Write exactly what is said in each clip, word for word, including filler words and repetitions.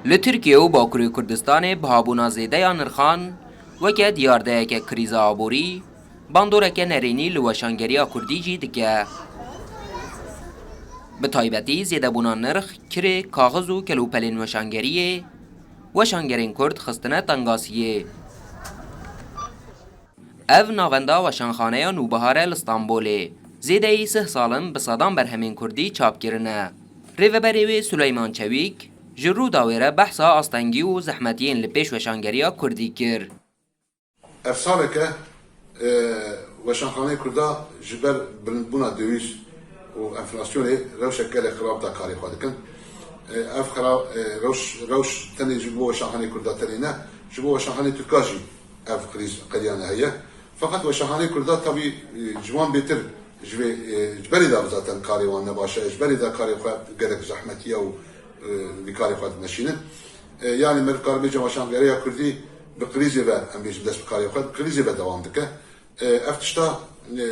Li Tirkiye û Bakurê Kurdistanê bihabûna zêde ya nirxan weke diyardeyeke krîza aborî, bandoreke nerênî li weşangeriya kurdî jî dike. Bi taybetî zêdebûna nirx, kirê, kaxiz û kelûpelên weşangeriyê, weşangerên kurd xistine tengasiyê. Ev navenda Weşanxaneya Nûbihar e li Stenbolê. Zêdeyî sih sal in bi sedan berhemên kurdî çap kirine. Rêveberê wê Suleyman Çewîk ji Rûdaw re behsa astengî û zehmetiyên li pêş weşangeriya kurdî kir. Ev saleke, e, weşanxaneyê kurda ji ber bilindbûna döwîz û enflasyonê rewşek gelek xirab da karê xwe dikin. E, ev xira-, e, rewş, rewş tenê ji bo weşanxaneyê kurda tenê ne, ji bo weşanxaneyê tirka jî ev krîz qediyane heye. Feqet weşanxaneyê kurda tabî, e, ji wan bêtir ji vê, e, ji berê de zaten karê wan ne baş e, ji berê de karê xwe gelek zehmetiye û, e, vî karê xwe dimeşînin. E, yanî meriv kar bêje weşangereya kurdî bi krîzê ve, em bêjin dest bi karê xwe, bi krîzê ve dewam dike. E, ev tişta, e,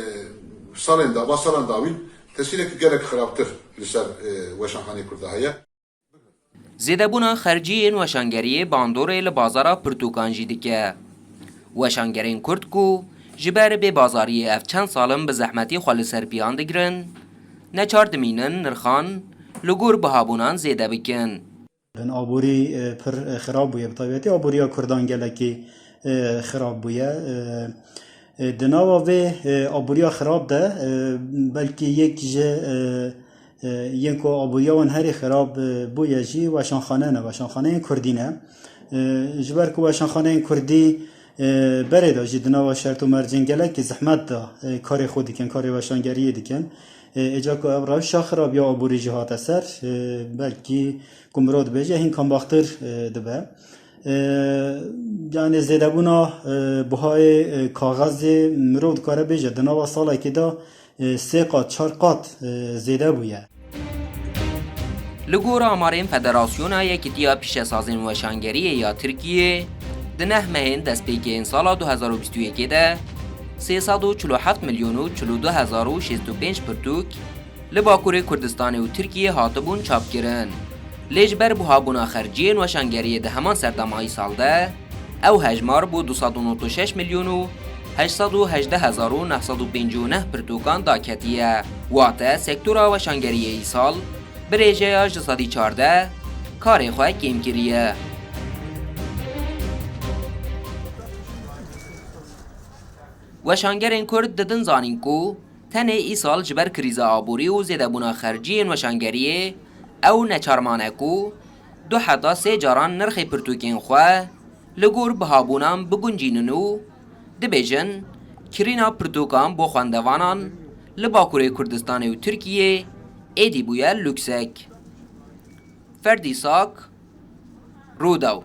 salên da, va salan dawîn tesîrek gelek xirabtir li ser, e, weşanxaneyê kurda heye. Zêdebûna xerciyên weşangeriyê bandorê li bazara pirtûkan jî dike. Weşangerên kurd ku ji ber bêbazariyê ev çend sal in bi zehmetî xwe li ser piyan digirin, neçar dimînin nirxan li gor bihabûnan zêde bikin. Aborî, e, pir, e, xirab bûye, bi taybetî aboriya kurdan gelekî, e, xirab bûye. E, e, di nava vê, e, aboriya xirab de, e, belkî yek ji, e, e, yên ku aboriya wan herî xirab, e, bûye jî weşanxane ne, weşanxaneyên kurdî ne. E, ji ber ku weşanxaneyên kurdî, e, berê de jî di nava şert û mercên gelekî zehmet de, e, karê xwe dikin, karê weşangeriyê dikin. E, êca ku ev rewşa xirab ya aborî jî hate ser, e, belkî ku mirov dibêje hîn kambaxtir, e, dibe. E, yanî zêdebûna, e, buhayê, e, kaxezê mirov dikare bêje di nava salekê de, e, sê qat, çar qat, e, zêde bûye. Li gor amarên Federasyona Yekîtiya Pîşesazên Weşangeriyê ya Tirkiyê, di neh mehên destpêkê yên sala du hezar û bîst û yekê de sê sed û çil û heft milyon û çil û du hezar û şêst û pênc pirtûk li Bakurê Kurdistanê û Tirkiyê hatibûn çapkirin. Lê ji ber buhabûna xerciyên weşangeriyê di heman serdema îsal de, ew hejmar bo du sed û nod û şeş milyon û heşt sed û hejdeh hezar û neh sed û pêncî û neh pirtûkan daketiye. Wate sektora weşangeriyê îsal bi rêjeya ji sedî çardeh karê xwe kêm kiriye. Weşangerên Kurd didin zanîn ku tenê îsal ji ber krîza aborî û zêdebûna xerciyên weşangeriyê ew neçarmane ku du heta sê caran nirxê pirtûkên xwe li gor bihabûnan biguncînin û dibêjin, kirîna pirtûkan bo xwendevanan li Bakurê Kurdistanê û Tirkiyê êdî bûye lûksek. Ferdî Sak, Rûdaw.